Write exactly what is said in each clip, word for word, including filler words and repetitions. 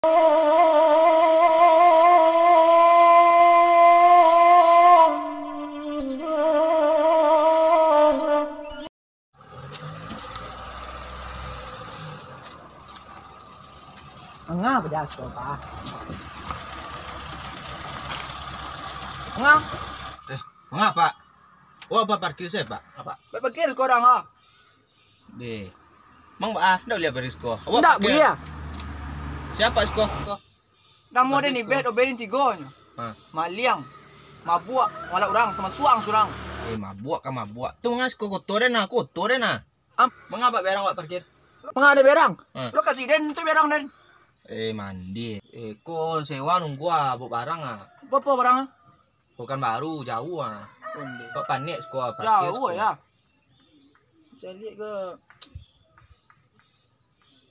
Angah pedas tu, Pak. Angah. Eh, manga, Pak? Awak parkir se, Pak? Apa? Baik parkir sekarang, ah. Deh. Mang, Pak, ah, ndak buliah parkir siko. Awak ndak parkir buliah. Siapa siko? Namo den ibeh, do beden tigo nyo. Ha. Maliang, mabuak, malak urang, tamasuak ang surang. Eh, mabuak ka mabuak. Tu manga siko kotor den nah, kotor den nah. Am. Manga berang awak parkir? Manga ado berang? Ha. Lokasi den tu berang den. Eh, mandi. Eh, ko sewa nunggu ah, bawa barang ah. Bapo barang ah? Pekanbaru, jauah ah. Onde. Kok panek siko ah, parkir jauah siko. Ya. Saya lihat ke.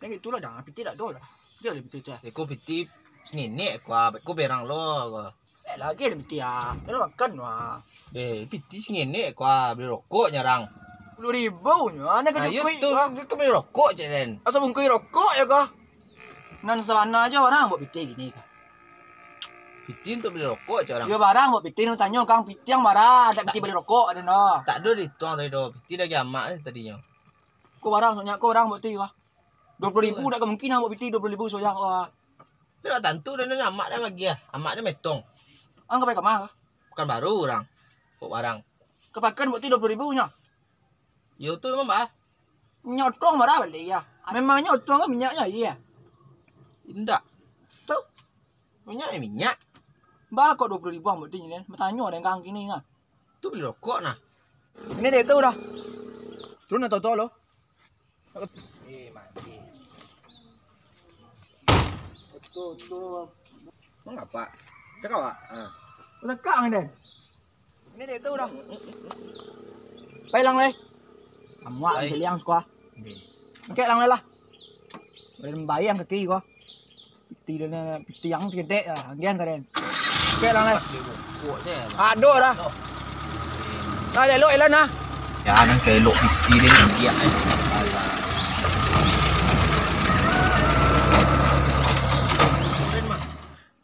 Yang itulah dah, piti dak ado lah. Dia lah piti tu. Eh, ko piti sengenek ko ah, ko berang lo ko. Eh, lagi ada piti ah. Dia lah makan wah. Eh, piti sengenek ko ah, beli rokok nyarang. Sepuluh ribu nyo, anak kerja kuih tu, ah. Dia kan beli rokok cek den. Asa bungkuih rokok ya kah? Nan sabana aja orang buat piti gini kah? Piti untuk beli rokok cek orang. Yo barang buat piti, nan tanyo kang piti yang bara, ada piti beli rokok ada no. Tak ada dituang tadi tu. Piti lagi amak tadinyo. Ko barang, soalnyo ko barang buat piti kah? Dua puluh ribu dak kemungkinan buat piti dua puluh ribu saja ko ah. Dak tantu dah, dah amak dah bagi ah. Amak dah metong. Ang ka pai ka ma kah? Pekanbaru urang. Kok barang. Kapakan buat piti dua puluh ribu nyo. Yo tu memang bah. Minyak otuang bara bali ya. Memang nyo otuang kan minyaknyo aia. Indak. Tu. Minyak ya minyak. Bah kok dua puluh ribu ang buat piti ni. Batanyo dengan kini ah. Tu beli rokok nah. Ini dia tu dah. Turun atau tu lo. Eh, mati. Betul tu. Mengapa? Cakap, Pak. Ha. Lekak ang den. Ini dia tu dah. Pai lang lai. Amuak pai. Celiang siko. Okey. Okey lang lai lah. Boleh bayang kaki ko. Piti den, piti yang segedek lah, anggian ka den. Okey lang lai. Pas beli rokok je. Ado dah. Nah, elok-elok lah nah. Ya, nan ka elok piti den dia eh. Alah.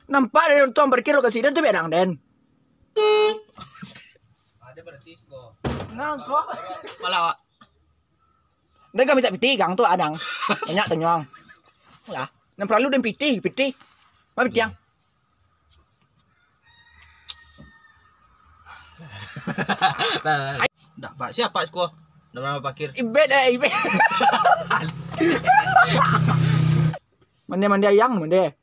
Nampak dari untuang parkir lokasi den tu berang den. Ada berarti ko. Nah, ko. Malah, Wak. Den ka mintak piti kang tu adang. Banyak tanyuang. Lah, nan paralu den piti, piti. Ma piti ang? Ndak, Pak. Siapa siko? Nama pakir? Ibet, eh, ibet. Mande-mande ayang, mande.